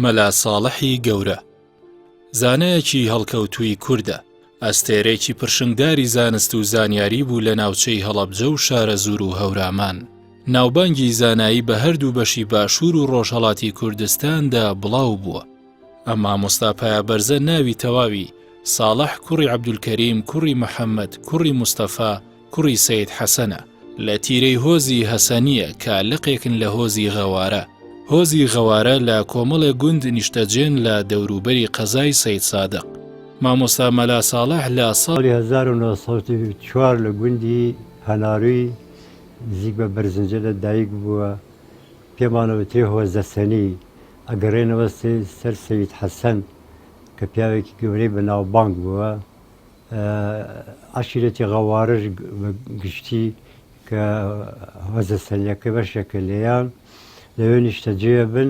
مەلا ساڵحی گەورە زانایەکی هەڵکەوتووی کوردە، ئەستێرەیەکی پرشنگداری زانست و زانیاری بوو لە ناوچەی هەڵەبجە و شارەزوور و هەورامان. ناوبانگی زانایی بە هەردوو بەشی باشوور و ڕۆژهەڵاتی کوردستاندا بڵاو بووە. ئەم مامۆستا پایەبەرزە ناوی تەواوی، ساڵح کوڕی عەبدولکەریم کوڕی محەممەد کوڕی مستەفا کوڕی سەید حەسەنە، لە تیرەی هۆزی هەسەنییە کە لقێکن لە هۆزی غەوارە. هۆزی غەوارە لە کۆمەڵێک گوند نیشتەجێن لە دەوروبەری قەزای سەیدسادق. مامۆستا مەلا ساڵح لە ساڵی. ساڵی 1904 لە گوندی هەناروی نزیک بە بەرزنجە لە دایک بووە، پێمان ئەوترێ هۆزەسەنی، ئەگەڕێنەوە سەر سەید حەسەن کە پیاوێکی گەورەی بەناوبانگ بووە. عەشیرەتی غەوارش بە گشتی کە هۆزە سەنیەکە بەشێکە لێیان لەوێ نیشتەجێ بن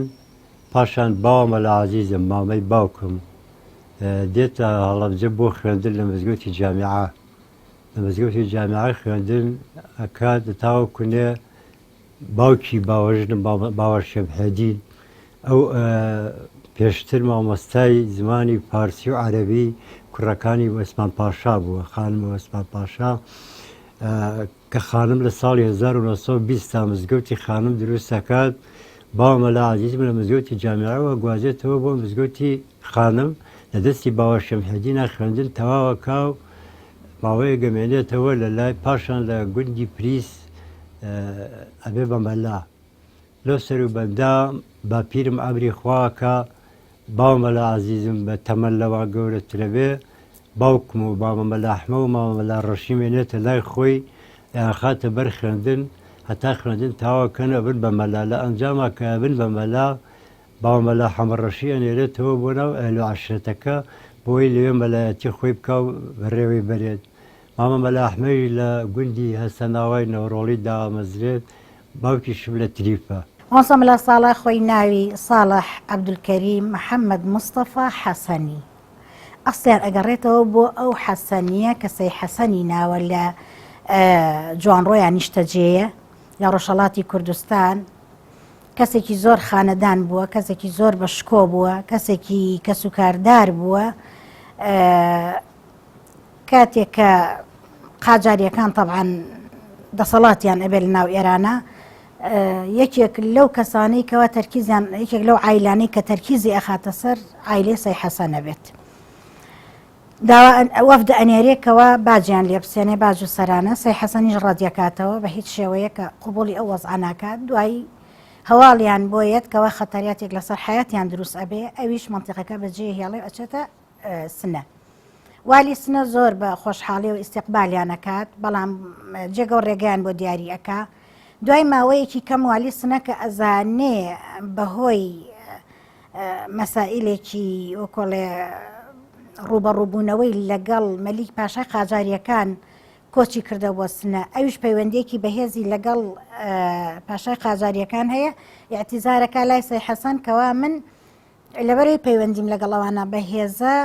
پاشان باوە مەلا عەزیزم مامەی باوکم دێتە هەڵەبجە بۆ خوێندن لە مزگەوتی جامیعە لە مزگەوتی جامیعە خوێندن ئەکات تاوەکونێ باوکی باوەژنم باوە شەمحێدین ئەو پێشتر مامۆستای زمانی فارسی و عەرەبی کوڕەکانی وەسمان پاشا بووە خانم وەسمان پاشا کە خانم لە ساڵی 1920 تا مزگەوتی خانم دروست دەکات باوە مەلا عەزیزم لە مزگەوتی جامیعەوە گوازێتەوە بۆ مزگەوتی خانم لە دەستی باوە شەمحێدینا خوێندن تەواوەکا و ماوەیە گەمێنێتەوە لە لای پاشان لە گوندی پریس ئەبێ بە مەلا لەو سەروبەندە باپیرم ئەمری خوا کە باوە مەلا عەزیزم بە تەمەن لەوان گەورەترەبێ باوکم و مامە مەلا ئەحمە و مامە مەلا ڕەشیم ێنێتە لای خۆی ئەیانخاتە بەر خوێندن هەتا خوێندن تەواو کەن ئەبن بە مەلا لە ئەنجاما کە ئەبن بە مەلا باوە مەلا حەمە ڕەشی ئەنێرێتەوە بۆ ناو ئەهل و عەشرەتەکە بۆی لەوێ مەلایەتی خۆی بکا و بەڕێوەی بەرێت مامە مەلا ئەحمەیش لە گوندی هەسەناوای نەورۆڵی دامەزرێت، باوکیشم لە تریفە. مامۆستا مەلا ساڵح خۆی ناوی ساڵح عەبدولکەریم محەمەد مستەفا حەسەنی ئەسڵیان ئەگەڕێتەوە بۆ ئەو حەسەنییە کە سەی حەسەنی ناوە لە جوانڕۆیان نیشتەجێیە لە ڕۆژهەڵاتی کوردستان کەسێکی زۆر خانەدان بووە کەسێکی زۆر بە شکۆ بووە کەسێکی کەسوکاردار بووە کاتێک کە قاجاریەکان تەبعەن دەسەڵاتیان ئەبێت لە ناو ئێرانە یەکێک لەو کەسانەی کەوا تەرکیزیان یەکێک لەو عیلانەی کە تەرکیزی ئەخاتە سەر عیلێ سەی حەسەنە بێت داوا وەفد ئەنێرێکەوە باجیان لێ بسێنێ باج و سەرانە سەی حەسەنیش ڕەدیەکاتەوە بە هیچ شێوەیە کە قوبولی ئەو وەزعە ناکات دوایی هەواڵیان بۆ یەت کەوا خەتەریاتێک لەسەر حیاتیان دروست ئەبێ ئەویش منتیقەکە بەجێ هێڵێ ئەچێتە سنە. والی سنە زۆر بە خۆشحاڵی و ئیستیقبالیان ئەکات، بەڵام جێگە و ڕێگەیان بۆ دیاری ئەکا. دوای ماوەیەکی کەم والی سنە کە ئەزانێ بەهۆی مەسائیلێکی وەکۆڵێ ڕووبەڕووبوونەوەی لەگەڵ مەلیک پاشای قاجاریەکان کۆچی کردە بۆ سنە ئەویش پەیوەندیەکی بەهێزی لەگەڵ پاشای قاجاریەکان هەیە ئیعتیزارەکە لای سەی حەسەن کەوا من لەبەرەی پەیوەندیم لەگەڵ ئەوانە بەهێزە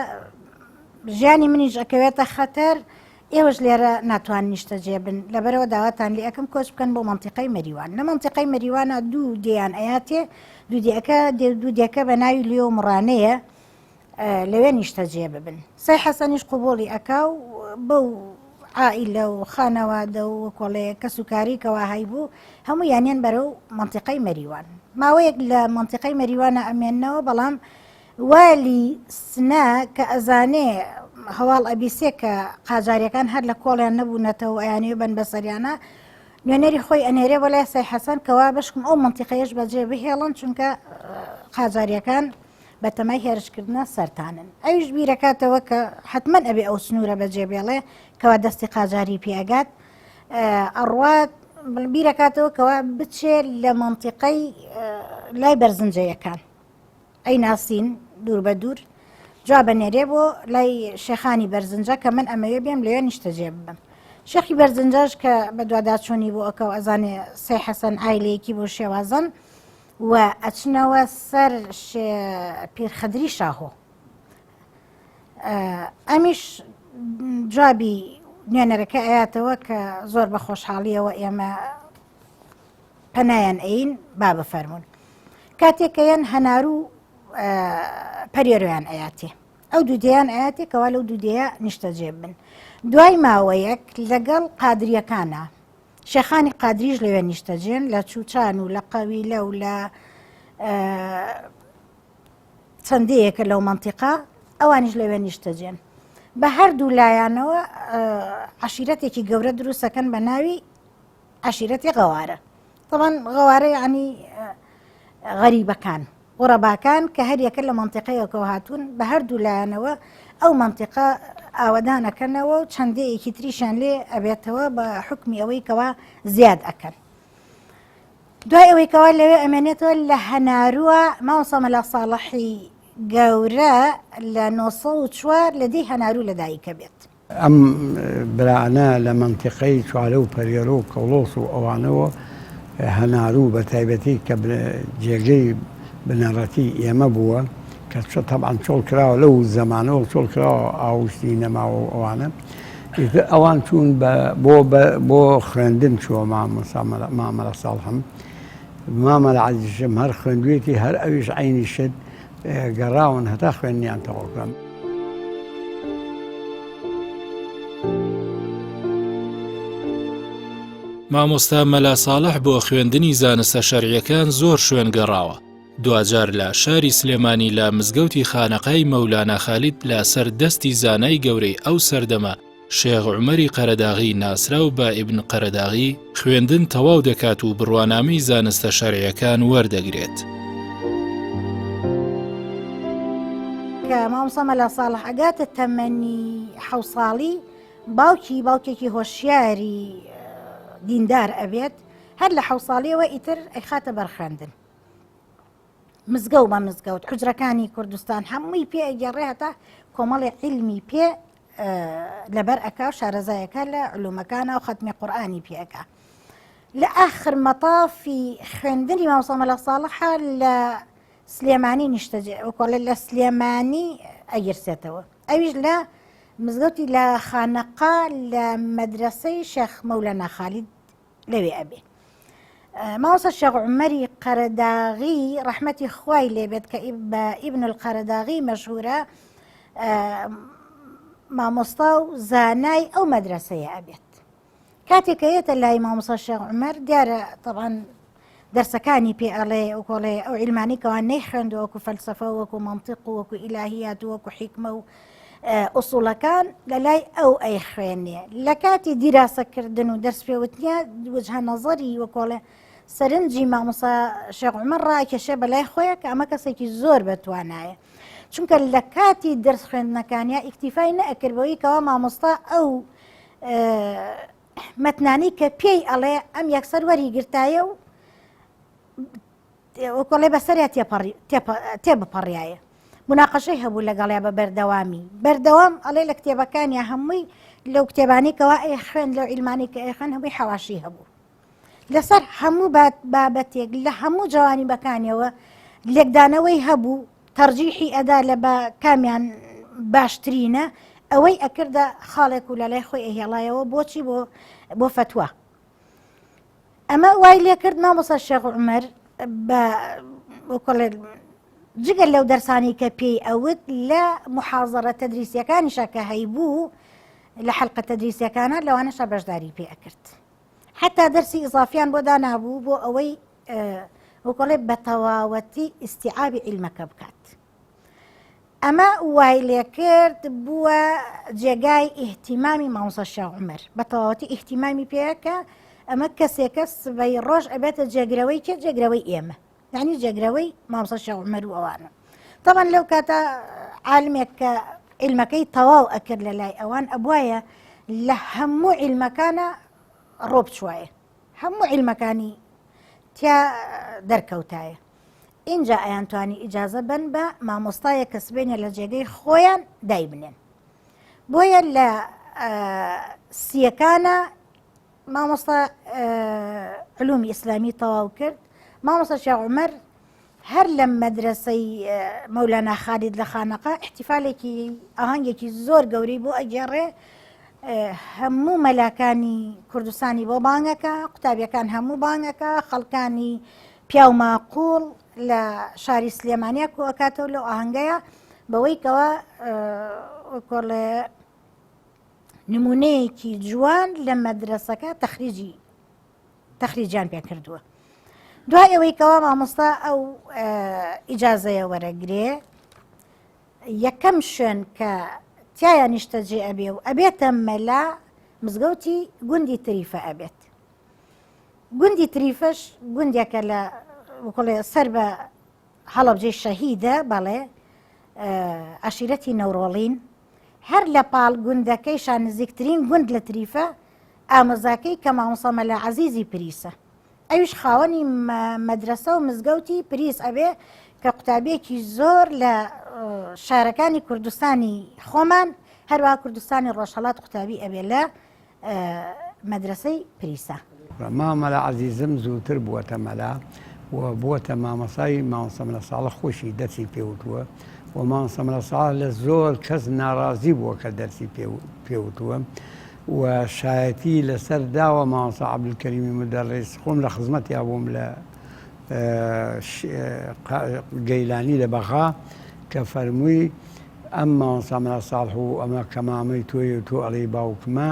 ژیانی منیش ئەکەوێتە خەتەر ئێوەش لێرە ناتوان نیشتەجێ بن لەبەرەوە داواتان لێ ئەەکەم کۆچ بکەن بۆ منتیقای مەریوان لە منتیقای مەریوانە دوو دێیان ئەیاتێ دوو دێکە دوو دێکە بە ناوی لێ و مڕانەیە لەوێ نیشتەجێ ببن سەی حەسەنیش قوبوڵی ئەکا و بەو عائیلە و خانەوادە و کۆڵێ کەس و کاری کەوا هەیبوو هەموو یانیان بەرەو مەنتیقەی مەریوان ماوەیەک لە مەنتیقەی مەریوانە ئەمێنەوە بەڵام والی سنە کە ئەزانێ هەواڵ ئەبیسێ کە قاجاریەکان هەر لە کۆڵیان نەبوونەتەوە ئەیانەوێ بن بەسەریانە نوێنەری خۆی ئەنێرێ بۆ لای سەی حەسەن کەوا بەشکم ئەو مەنتیقەیەش بەجێ بهێڵن چونکە قاجاریەکان بەتەمای هێرشکردنە سەرتانن ئەویش بیرەکاتەوە کە حتمما ئەبێ ئەو سنوورە بەجێ بێڵێ کەوا دەستی قاجاری پێگات ئەڕوات بیرەکاتەوە کەوا بچێ لە مەنتیقەی لای بەرزنجەیەکان ئەی ناسین دوور بە دوور جا بە نێرێ بۆ لای شێخانی بەرزنجە کە من ئەمەوێ بێم لەوێ نیشتەجێ ببم شێخی بەرزنجاش کە بەدواداچوونی بۆ ئەکە و ئەزانێ سەی حەسەن ئایلەیەکی بۆ شێوازن و ئەچنەوە سەر پیرخدری شاهۆ ئەمیش جوابی نوێنەرەکە ئەیاتەوە کە زۆر بە خۆشحاڵیەوە ئێمە پەنایان ئەین با بفەرمونون کاتێک کە یەن هەنارو. پەرێرۆیان ئەیاتێ ئەو دوو دێیان ئەیاتێ کەوا لەو دوو دێیە نیشتەجێ بن دوای ماوەیەک لەگەڵ قادریەکانە شێخانی قادریش لەوێ نیشتەجێن لە چوچان و لە قەویلە و لە چەندەیەکە لەو منتیقا ئەوانیش لەوێ نیشتەجێن بە هەردوو لایەنەوە عشیرەتێکی گەورە دروستەکەن بە ناوی عەشیرەتی غەوارە تەبعەن غەوارە یعنی غەریبەکان غورەباکان کە هەریەکە لە مەنتیقەیەکەوە هاتوون بە هەردوو لایەنەوە ئەو مەنتیقە ئاوەدانەکەنەوە و چەندەیەکی تریشیان لێ ئەبێتەوە بە حکمی ئەوەی کەوا زیاد ئەکەن دوای ئەوەی کەوا لەوێ ئەمێنێتەوە لە هەنارووە مامۆستا مەلا ساڵحی گەورە لە 904 لە دێی هەناروو لەدایکە بێت. ئەم برانە لە مەنتیقەی چوارە و پەریەرۆ و کەوڵۆس و ئەوانەوە هەنارو بە تایبەتی کە جێگەی بنەڕەتی ئێمە بووە کە تەبعەن چۆڵ کراوە لەو زەمانەوە چۆڵ کراوە ئاوشتی نەماوە و ئەوانە ئیتر ئەوان چوون بۆ بۆ خوێندن چووە مامۆستا مامەلە ساڵحم مامەلە عەزیزشم هەر خوێندوێتی هەر ئەویش عەینی شت گەڕاون هەتا خوێندنیان تەواو بکەن. مامۆستا مەلا ساڵح بۆ خوێندنی زانستە شەرعیەکان زۆر شوێن گەڕاوە، دواجار لە شاری سلێمانی لە مزگەوتی خانەقای مەولانا خالید لەسەر دەستی زانای گەورەی ئەو سەردەمە شێخ عومەری قەرەداغی ناسراو بە ئیبن قەرەداغی خوێندن تەواو دەکات و بڕوانامەی زانستە شەرعیەکان وەردەگرێت. کە مامۆستا مەلا ساڵح ئەگاتە تەمەنی حەو ساڵی باوکی باوکێکی هۆشیاری دیندار ئەبێت هەر لە حەو ساڵیەوە ئیتر ئەیخاتە بەر خوێندن مزگەوت بە مزگەوت حجرەکانی کوردستان هەمووی پێ ئەگەڕێ هەتا کۆمەڵی عیلمی پێ لەبەر ئەکا و شارەزایەکە لە علومەکانە و خەتمی قورئانی پێ ئەکا لە ئاخر مەتافی خوێندنی مامۆستا مەلا ساڵحە لە سلێمانی نیشتەجێ وەکۆڵێ لە سلێمانی ئەگیرسێتەوە ئەویش لە مزگەوتی لە خانەقا لە مەدرسەی شێخ مەولەنا خالید لەوێ ئەبێ. مامۆستا شێخ عومەری قەرەداغی ڕەحمەتی خوای لێبێت کە بە ئیبن القەرەداغی مەشهورە مامۆستا و زانای ئەو مەدرسەیە ئەبێت کاتێک کە یەتە لای مامۆستا شێخ عومەر دیارە طبعا دەرسەکانی پێ ئەڵێ وکۆڵێ ئەو عیلمانی کەوان نەیخوێندووە وەکو فەلسەفە وەکو مەنتیق و وەکو ئیلاهیات و وەکو حیکمە و ئوسوڵەکان لە لای ئەو ئەیخوێنێ لە کاتی دیراسەکردن و دەرس پێوتنیا وجهە نەزەری وەکۆڵێ سەرنجی مامۆسا شێخ عومەر ڕاکێشێ بە لای خۆیە کە ئەمە کەسێکی زۆر بەتوانایە چونکە لە کاتی دەرس خوێندنەکانیا ئیکتیفای نەئەکرد بەوەی کەوا مامۆستا ئەو مەتنانی کە پێی ئەڵێ ئەم یەکسەر وەری گرتایە و وەکۆڵێ بەسەریا تێ بپەڕایە مناقەشەی هەبوو لەگەڵیا بە بەردەوامی بەردەوام ئەڵێ لە کتێبەکانیا هەمووی لەو کتێبانی کەوا ئەی خوێن لەو عیلمانی کە ئەی خوێن هەمووی حەواشی هەبوو لەسەر هەموو بابەتێک لە هەموو جوانی بەکانیەوە لێکدانەوەی هەبوو تەرجیحی ئەدا لە بە کامیان باشترینە ئەوەی ئەکردە خاڵێک و لەلای خۆی ئەهێڵایەوە بۆچی بۆ بۆ فەتوە ئەمە وای لێکرد مامۆستا شێخ عومەر بە وەکڵێ جگە لەو دەرسانی کە پێی ئەوت لە محازەرە تەدریسیەکانیشە کە هەیبوو لە حلقە تەدریسیەکانە لەوانەشە بەشداری پێ ئەکرد حتا دەرسی ئیزافیان بۆ دانابوو بۆ ئەوەی وەکڵێ بە تەواوەتی ئیسیعابی عیلمەکە بکات. ئەمە وای لێکرد بووە جێگای ئیهتیمامی مامۆستا شێخ عومەر بە تەواوەتی ئیهتیمامی پێیە کە ئەمە کەسێکە سبەی ڕۆژ ئەبێتە جێگرەوەی کێ جێگرەوەی ئێمە یعنی جێگرەوەی مامۆستا شێخ عومەر و ئەوانە تەبعەن لەو کاتە عالمێک کە عیلمەکەی تەواو ئەکرد لە لای ئەوان ئەبوایە لە هەموو عیلمەکانە ڕۆ بچوایە هەموو عیلمەکانی تیا دەرکەوتایە ئینجا ئەیانتوانی ئیجازە بەن بە مامۆستایەک کە سبەینێ لە جێگەی خۆیان دایبنێن بۆیە لە سیەکانە مامۆستا علومی ئیسلامی تەواو کرد مامۆستا شێخ عومەر هەر لە مەدرسەی مەولانا خالید لە خانەقا احتیفالێکی ئاهەنگێکی زۆر گەورەی بۆ ئەگێڕێ هەموو مەلاکانی کوردستانی بۆ بانگەکە قوتابیەکان هەموو بانگەکە خەڵکانی پیاو ماقوڵ. لە شاری سلێمانیا کۆئەکاتەوە لەو ئاهەنگەیە بەوەی کەوا کۆڵێ نمونەیەکی جوان لە مەدرسەکە تەخریجی تەخریجیان پێ کردووە دوای ئەوەی کەوا مامۆستا ئەو ئیجازەیە وەرەگرێ یەکەم شوێن کە تایە نیشتەجێ ئەبێ و ئەبێتە مەلا مزگەوتی گوندی تریفە ئەبێت گوندی تریفەش گوندێکە لە وکڵێ سەر بە هەڵەبجەی شەهیدە بەڵێ عەشیرەتی نەورۆڵین هەر لە پاڵ گوندەکەیشا نزیکترین گوند لە تریفە ئامۆزاکەی کە مامۆستا مەلا عەزیزی پریسە ئەویش خاوەنی مەدرەسە و مزگەوتی پریس ئەبێ کە قوتابیەکی زۆر لە شارەکانی کوردستانی خۆمان هەروە کوردستانی ڕۆژهەڵات قوتابی ئەبێ لە مەدرەسەی پریسە. مام مەلا عەزیزم زووتر بووەتە مەلا و بووەتە مامۆستای مامۆستا مەلا ساڵح خۆشی دەرسی پێ وتووە و مامۆستا مەلا ساڵح لە زۆر کەس ناڕازی بووە کە دەرسی پێ وتووە و شایەتی لەسەر داوە مامۆستا عەبدولکەریمی مودەڕیس خۆم لە خزمەتیا بووم لە گەیلانی لە بەغا کە فەرمووی ئەم مامۆستا مەلا ساڵح و ئەمە کە مامەی تۆیە و تۆ ئەڵێی باوکمە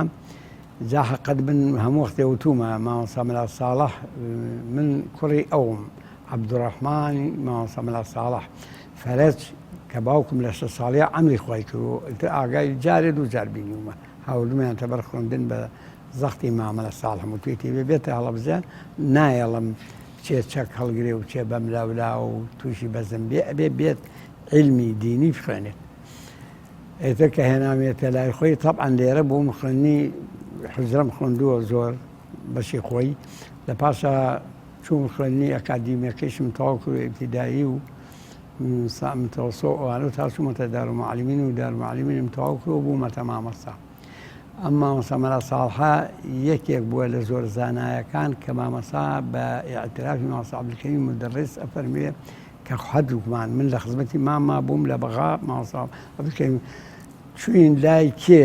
جا حەقت من هەموو وەختێ وتومە مامۆستا مەلا ساڵح من کوڕی ئەوم عەبدوڕەحمانی مامۆستا مەلا ساڵح فەرەج کە باوکم لە شە ساڵیا عەمری خوای کردووە ئیتر ئاگای جارێ دوو جار بینیومە هاوردومیانتە بەر خوێندن بە زەختی مامەلە ساڵحم وتوێتی بێ بێتە هەڵەبجە نایەڵم بچێ چەک هەڵگرێ و بچێ بەملاولاوە و تووشی بەزم بێ ئەبێ بێت عیلمی دینی بخوێنێت ئیتر کە هێنامیەتە لای خۆی تەبعەن لێرە بووم خوێندنی حوجرەم خوێندووە زۆر بەشی خۆی لە پاشا چووم خوێندنی ئەکادیمیەکەیشم تەواو کرد ئیبتیدایی و متەوەسۆ ئەوانە تا چوومەتە دارالمعلمین و دارالمعلمینم تەواو کرد و بوومەتە مامۆستا ئەم مامۆستا مەلا ساڵحە یەکێک بووە لە زۆر زانایەکان کە مامۆستا بە ئیعترافی مامۆستا عەبدولکەریم مودەڕیس ئەفەرموێ کە هەردووکمان من لە خزمەتی مامما بووم لە بەغا مامۆستا عەبدولکەریم چوین لای کێ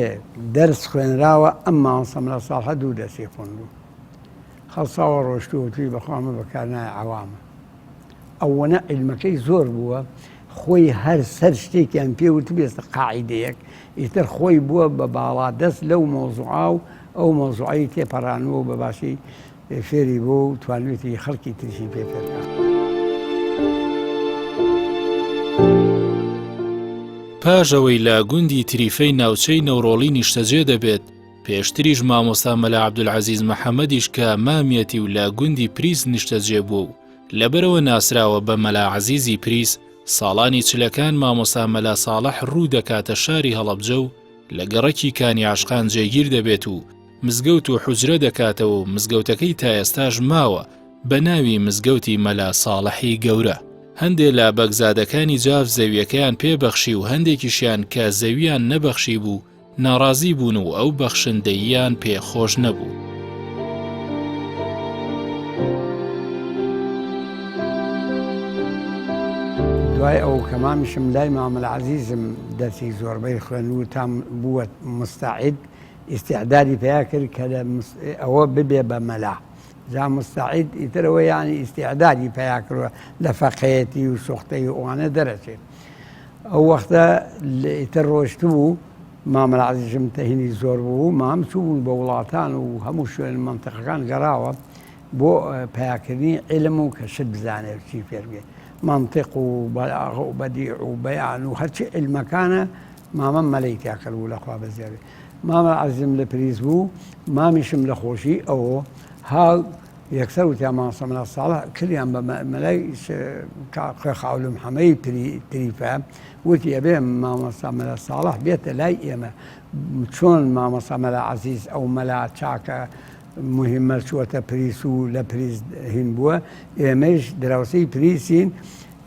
دەرس خوێنراوە ئەم مامۆستا مەلا ساڵحە دوو دەرسی خوێندوو خەڵساوە ڕۆشتووە وتوی بەخوا ئەمە بەکار نایە عەوامە ئەوەنە عیلمەکەی زۆر بووە خۆی هەر سەر شتێکیان پێ وتبێستە قاعیدەیەک ئیتر خۆی بووە بە باڵا دەست لەو مەوزوعا و ئەو مەوزوعەی تێپەڕانووە و بە باشی فێری بوو و توانوێتی خەڵکی تریشی پێ فێرکا. پاش ئەوەی لە گوندی تریفەی ناوچەی نەورۆڵی نیشتەجێ دەبێت، پێشتریش مامۆستا مەلا عەبدولعەزیز محەمەدیش کە مامیەتی و لە گوندی پریس نیشتەجێ بووە و لەبەرئەوە ناسراوە بە مەلا عەزیزی پریس، ساڵانی چلەکان مامۆستا مەلا ساڵح ڕوو دەکاتە شاری هەڵەبجە و لە گەڕەکی کانی عاشقان جێگیر دەبێت و مزگەوت و حوجرە دەکاتەوە و مزگەوتەکەی تا ئێستاش ماوە بە ناوی مزگەوتی مەلا ساڵحی گەورە. هەندێ لە بەگزادەکانی جاف زەویەکەیان پێ بەخشی و هەندێکیشیان کە زەویان نەبەخشیبوو ناڕازی بوون و ئەو بەخشندەییان پێ خۆش نەبوو. دوای ئەو کە مامیشم لای مامە عەزیزم دەرسی زۆربەی خوێند و تا بووە مستعد ئیستعدادی پیا کرد کە لە ئەوە ببێ بە مەلا جا مستعد ئیتر ئەوە یانی ئیستعدادی پیا کردوە لە فەقێیەتی و سوختەی و ئەوانە دەرەچێت ئەو وەختە ئیتر ڕۆشتبوو مامە عەزیزم تەهینی زۆر بوو مام چوو بوون بە وڵاتان و هەموو شوێن مەنتقەکان گەڕاوە بۆ پیاکردنی علم و کە شت بزانێت چی فێربێ منطق و بەلاغە و بەدیع و بەیان و هەرچی علمەکانە مامەم مەلەی تیا کردبوو لە خوا بەزیابێ مامە عەزیزم لە پریس بوو مامیشم لە خۆشی ئەوە ها یەکسەر وتیان مامۆستا مەلا ساڵح کردیان بە مەلای کوێخاولوم حەمەی تریفە وتی ئەبێ مامۆستا مەلا ساڵح بێتە لای ئێمە چۆن مامۆستا مەلا عەزیز ئەو مەلا چاکە مهمە چووەتە پریس و لە پریس هین بووە ئێمەیش دراوسێی پریسین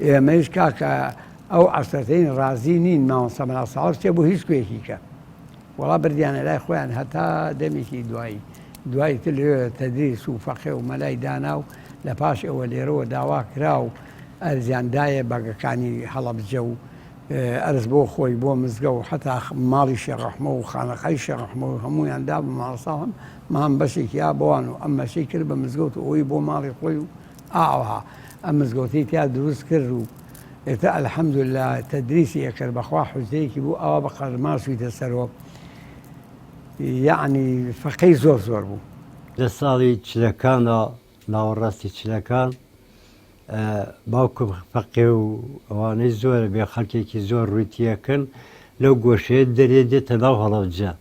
ئێمەیش کاکە ئەو عەشرەتەین ڕازی نین مامۆستا مەلا ساڵح بچێ بۆ هیچ کوێیەکی کە وەڵا بردیانە لای خۆیان هەتا دەمێکی دوایی دوایی تر لەوێ تەدریس و فەقێ و مەلای دانا و لە پاش ئەوە لێرەوە داوا کرا و ئەرزیان دایە بەگەکانی هەڵەبجە و ئەرز بۆ خۆی بۆ مزگە و حەتا ماڵی شێخ ڕەحمە و خانەقای شێخ ڕەحمە و هەموویان دا بە مامۆستا هەم مام بەشێکی یا بۆوان و ئەم بەشەی کرد بە مزگەوت و ئەوی بۆ ماڵی خۆی و ئاوها. ئەم مزگەوتەی تیا دروست کرد و ئێتا الحمدللە تەدریسی ئەکرد بەخوا حوجرەیەکی بوو ئاوا بە قەرماس چوویتە سەرەوە یەعنی فەقێی زۆر زۆر بوو. لە ساڵی چلەکانا ناوەڕاستی چلەکان باوکم فەقێ و ئەوانەی زۆرە بێ خەڵکێکی زۆر ڕووی تیەکەن لەو گۆشەیە دەرێ دێتە ناو هەڵەبجە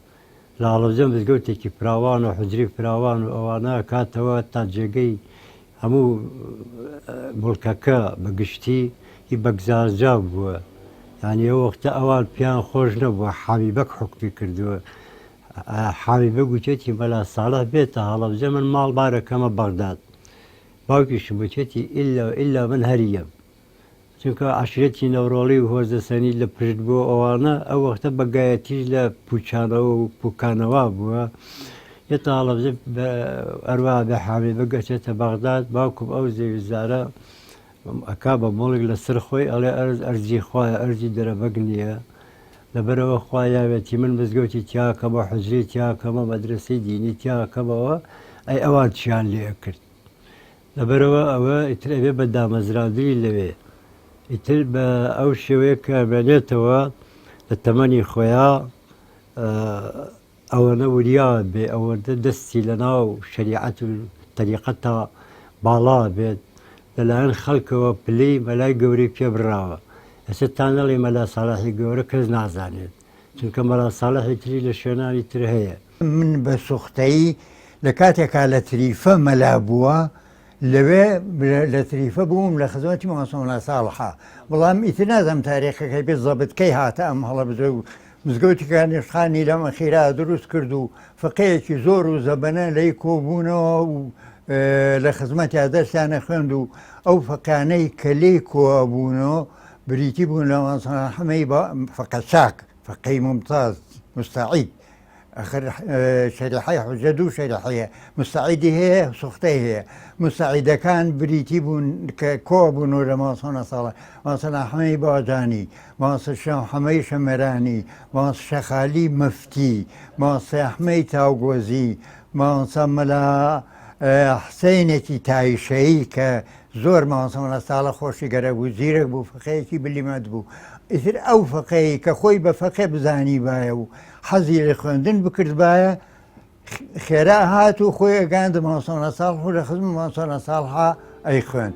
لە هەڵەبجە مزگەوتێکی فراوان و حوجرەی فراوان و ئەوانە ئەکاتەوە تا جێگەی هەموو موڵکەکە بە گشتی هی بەگزارجاف بووە یانی ئەو وەختە ئەوان پێیان خۆش نەبووە حامی بەگ حوکمی کردووە حامی بەگ وتێتی مەلا ساڵح بێتە هەڵەبجە من ماڵ بارەکەمە بەغداد باوکیشم وتێتی ئیلا ئیلا من هەریەم چونکە عەشرەتی نەورۆڵی و هۆزەسەنی لە پشت بۆ ئەوانە ئەو وەختە بەگایەتیش لە پوچانەوە و پوکانەوە بووە یەتە هەڵەبجە ئەروا بە حامی بگەچێتە بەغداد باوکم ئەو زەویزارە ئەکا بە مۆڵێک لەسەر خۆی ئەڵێ ئەرز ئەرزی خوایە ئەرزی دەرەبەگ نییە لەبەرەوە خوا یاوێتی من مزگەوتی تیاکەمەوە حجرەی تیاکەمە مەدرسەی دینی تیاکەمەوە ئەی ئەوان چیان لێ کرد لەبەرئەوە ئەوە ئیتر ئەبێ بە دامەزراندنی لەوێ ئیتر بە ئەو شێوەیە کە ئەمێنێتەوە لە تەمەنی خۆیا ئەوەنە وریا بێ ئەوەندە دەستی لە ناو شەریعەت و تەریقەتا باڵا بێت لەلایەن خەڵکەوە پلەی مەلای گەورەی پێ بڕاوە ئێستا تا نەڵێ مەلا ساڵحی گەورە کەس نازانێت چونکە مەلا ساڵحی تری لە شوێنانی تر هەیە. من بە سوختەیی لە کاتێکا لە تریفە مەلا بووە لەوێ لە تریفە بووم لە خزمەتی مامۆستا مەلا ساڵحا بەڵام ئیتر نازانم تاریخەکەی بێ زەبت کەی هاتە ئەم هەڵەبجە و مزگەوتی کانیشخانی لەم ئەخیرا دروست کرد و فقەیەکی زۆر و زەبەنە لەی کۆبوونەوە و لە خزمەتیا دەرسیانە خوێند و ئەو فەقانەی کە لێی کۆبوونەوە بریتی بوون لە مامۆستا حەمەی فەقە چاک فەقەی ممتاز مستعید ئەخر شەریحەی حوجە دوو شەریحەیە مستعیدی هەیە سوختەی هەیە مستعیدەکان بریتی بوون کە کۆ بوون و لە مامۆستا ساڵە مامۆستا حەمەی باجانی مامۆستا حەمەی شەمەرانی مامۆستا شەخالی مفتی مامۆستا ئەحمەی تاوگۆزی مامۆستا مەلا حسینێکی تایشەیی کە زۆر مامۆستا مەلا ساڵە خۆشی گەرەک بوو زیرەک بوو فەقێیەکی بلیمەت بوو ئیتر ئەو فەقێی کە خۆی بە فەقێ بزانیبایە و حەزی لە خوێندن بکردبایە خێرا هات و خۆی ئەگاند مامۆستا مەلا ساڵح و لە خزم مامۆستا مەلا ساڵحا ئەیخوێند.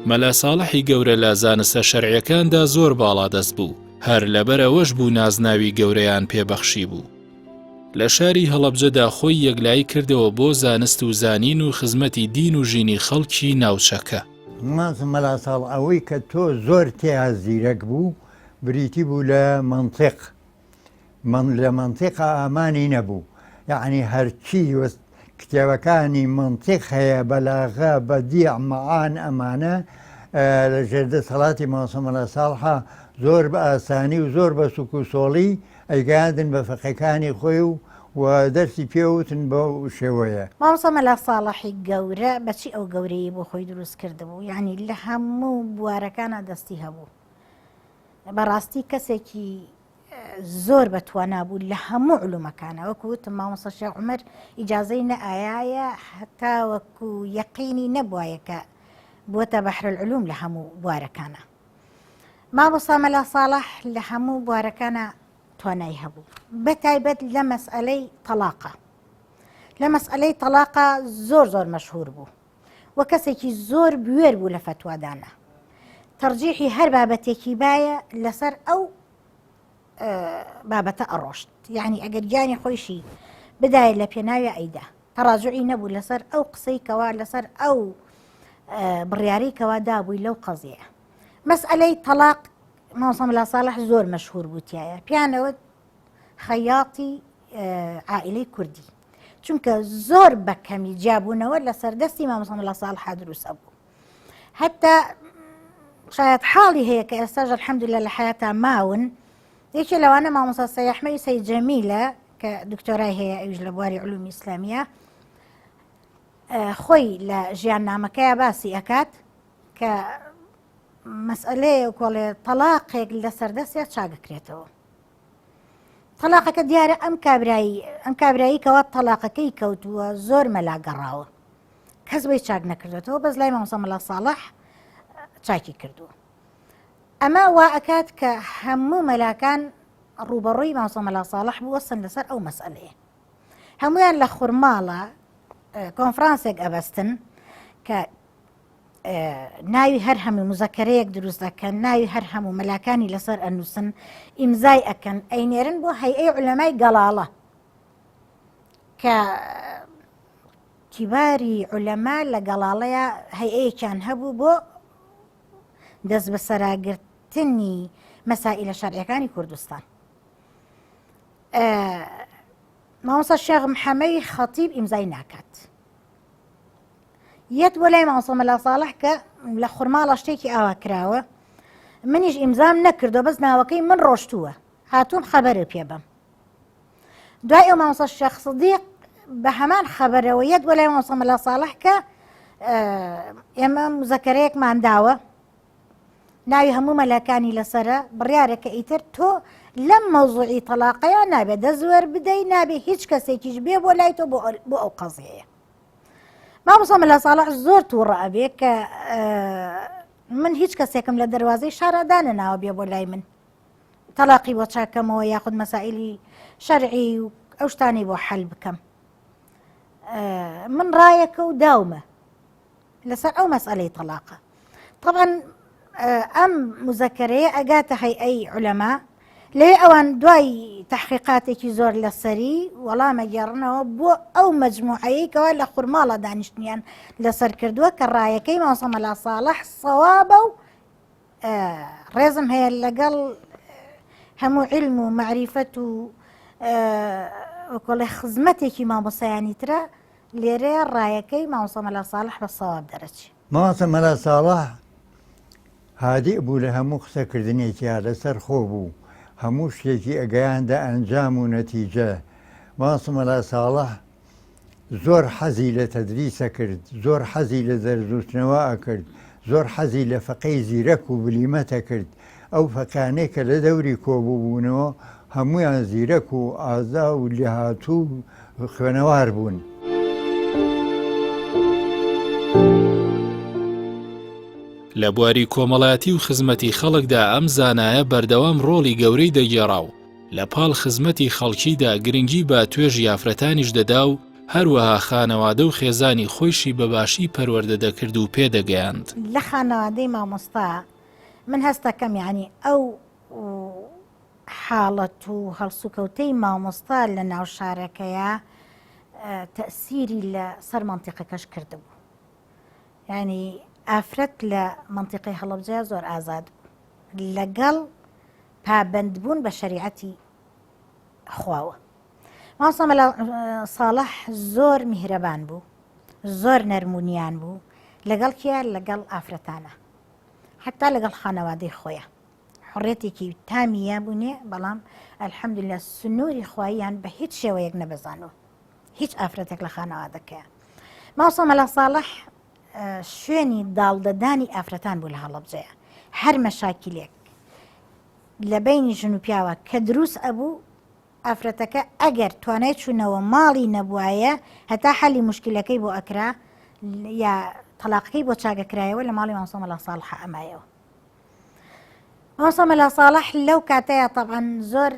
مەلا ساڵحی گەورە لە زانستە شەرعیەکاندا زۆر باڵادەست بوو، هەر لەبەر ئەوەش بوو نازناوی گەورەیان پێ بەخشیبوو. لە شاری هەڵەبجەدا خۆی یەکلایی کردەوە بۆ زانست و زانین و خزمەتی دین و ژینی خەڵکی ناوچەکە. ماس مەلا ساڵ ئەوەی کە تۆ زۆر تێیا زیرەک بوو بریتی بوو لە مەنتیق من لە مەنتیقا ئامانی نەبوو یەعنی هەرچی کتێبەکانی مەنتیق هەیە بەلاغە بەدیع مەعان ئەمانە لە ژێر دەسەڵاتی مامۆستا مەلا ساڵحا زۆر بە ئاسانی و زۆر بە سوک و سۆڵی ئەیگەیاندن بە فەقێکانی خۆی و و دەرسی پێ وتن بەو شێوەیە. مامۆستا مەلا ساڵحی گەورە بەچی ئەو گەورەیی بۆ خۆی دروست کردبوو یانی لە هەموو بوارەکانا دەستی هەبوو بەڕاستی کەسێکی زۆر بە توانا بوو لە هەموو علومەکانە وەکو وتم مامۆستا شێخ عومەر ئیجازەی نەئایایە هەتا وەکو یەقینی نەبوایە کە بووەتە بەحر العلوم لە هەموو بوارەکانە مامۆستا مەلا ساڵح لە هەموو بوارەکانە توانای هەبوو بە تایبەت لە مەسئلەی تەلاقە لە مەسئلەی تەلاقە زۆر زۆر مەشهور بوو و کەسێکی زۆر بوێر بوو لە فەتوادانە تەرجیحی هەر بابەتێکی بایە لەسەر ئەو بابەتە ئەڕۆشت یعنی ئەگەر گیانی خۆیشی بدایە لە پێناوی ئەیدا تەڕاجوعی نەبوو لەسەر ئەو قسەی کەوا لەسەر ئەو بڕیارەی کەوا دابووی لەو قەزیە مەسئلەی تەلاق مامۆستا مەلا ساڵح زۆر مەشهور بوو تایە پیانەوە خەیاتی عائلەی کوردی چونکە زۆر بە کەمی جیابوونەوە لە سەردەستی مامۆستا مەلا ساڵح دروست بوو حتا شاید حاڵی هەیە کە ئێستاش الحمدلله لە حیاتا ماون یەکێ لەوانە مامۆستا سەیەحمەی سەی جەمیلە کە دکتۆرای هەیە ئەویش لە بواری علومی ئیسلامیە خۆی لە ژیان نامەکەی باسی ئەکات کە مەسئلەیە کۆڵێ تەلاقێک لە سەردەستیا چاگەکرێتەوە. تەلاقەکە دیارە ئەم کابرایی ئەم کابرایی کەوا تەلاقەکەی کەوتووە زۆر مەلا گەڕاوە کەس بۆی چاک نەکردوێتەوە بەس لای مامۆستا مەلا ساڵح چاکی کردووە ئەمە وا ئەکات کە هەموو مەلاکان ڕوبەڕووی مامۆستا مەلا ساڵح بوەستن لەسەر ئەو مەسئلەیە هەمویان لە خورماڵە کۆنفرانسێک ئەبەستن کە ناوی هەر هەموو مزەکەرەیەک دروست دەکەن ناوی هەر هەموو مەلاکانی لەسەر ئەنووسن ئیمزای ئەکەن ئەینێرن بۆ هەیئەی عولەمای گەڵاڵە کە کیباری عولەما لە گەڵاڵەیە هەیئەیەکیان هەبوو بۆ دەست بەسەراگرتنی مەسائیلە شەرعیەکانی کوردستان مامۆستا شێخ محەمەی خەتیب ئیمزای ناکات یەت بۆ لای مامۆستا مەلا ساڵح کە لە خورماڵە شتێکی ئاوا کراوە منیش ئیمزام نەکردو بەس ناوەکەی من ڕۆشتووە هاتووم خەبەرە پێ بەم دوای ئەو مامۆستا شێخ سدیق بە هەمان خەبەرەوە یەت بۆ لای مامۆستا مەلا ساڵح کە ئێمە مزەکەرەیەکمان داوە ناوی هەموو مەلاکانی لەسرە بڕیارە کە ئیتر تۆ لەم مەوزوعی تەلاقەیە نابێت دەزوەر بدەی نابێ هیچ کەسێکیش بێ بۆ لای تۆ بۆ ئەو قەزیەیە مامۆستا مەلا ساڵح زۆر تووڕە ئەبێ کە من هیچ کەسێکم لە دەواازەی شارا دانەناوە بێ بۆ لای من تەلاقی بۆ چاکەمەوە یاخود مەسائلی شەرعی و ئەو شتانەی بۆ حەل بکەم من ڕایەکە و داومە لەسەر ئەو مەسئلەی تەلاقە طبعا ئەم مزەکەرەیە ئەگاتە هەیئەی عولەما لەوێ ئەوان دوای تحقیقاتێکی زۆر لەسەری وەڵامە گێڕنەوە بۆ ئەو مەجموعەیە کەوا لە خورماڵە دانیشتنیان لەسەر کردووە کە ڕایەکەی مامۆستا مەلا ساڵح سەوابە و ڕێزم هەیە لەگەڵ هەموو علم و معریفەت و وەکۆڵێ خزمەتێکی مامۆسایانی ترە لێرەیە ڕایەکەی مامۆستا مەلا ساڵح بە سەواب دەرەچێ. مامۆستا مەلا ساڵح هادیء بوو لە هەموو قسەکردنێکیا لەسەر خۆ بوو، هەموو شتێکی ئەگەیاندە ئەنجام و نەتیجە. مامۆستا مەلا ساڵح زۆر حەزی لە تەدریس ئەکرد، زۆر حەزی لە دەرسوتنەوە ئەکرد، زۆر حەزی لە فەقێی زیرەک و بلیمەت ئەکرد. ئەو فەقێانەی کە لە دەوری کۆبووبوونەوە هەموویان زیرەک و ئازا و لێهاتوو و خوێنەوار بوون. لە بواری کۆمەڵایەتی و خزمەتی خەڵکدا ئەم زانایە بەردەوام ڕۆڵی گەورەی دەگێڕا و لە پاڵ خزمەتی خەڵکیدا گرنگی بە توێژی ئافرەتانیش دەدا و هەروەها خانەوادە و خێزانی خۆیشی بە باشی پەروەردە دەکرد و پێدەگەیاند. لە خانەوادەی مامۆستا من هەستەکەم یانی ئەو حاڵەت و هەڵسوکەوتەی مامۆستا لە ناو شارەکەیا تەسیری لە سەر مەنتیقەکەش کردبوو یعنی ئافرەت لە مەنتیقەی هەڵەبجەیا زۆر ئازاد بوو لەگەڵ پابەندبوون بە شەریعەتی خواوە مامۆستا مەلا ساڵح زۆر میهرەبان بوو زۆر نەرمونیان بوو لەگەڵ کێ لەگەڵ ئافرەتانە حتا لەگەڵ خانەوادەی خۆیان حڕێتێکی تامی یابوونێ بەڵام الحەمدللە سنووری خواییان بە هیچ شێوەیەک نەبەزانوە هیچ ئافرەتێک لە خانەوادەکەیان مامۆستا مەلا ساڵح شوێنی داڵدەدانی ئافرەتان بوو لە هەڵەبجەیە هەر مەشاکیلێک لە بینی ژن و پیاوە کە دروست ئەبوو ئافرەتەکە ئەگەر توانای چوونەوە ماڵی نەبوایە هەتا حەلی مشکلەکەی بۆ ئەکرا یا تەلاقەکەی بۆ چاگەکرایەوە لە ماڵی مامۆستا مەلا ساڵح ئەمایەوە مامۆستا مەلا ساڵح لەو کاتەیە تەبعەن زۆر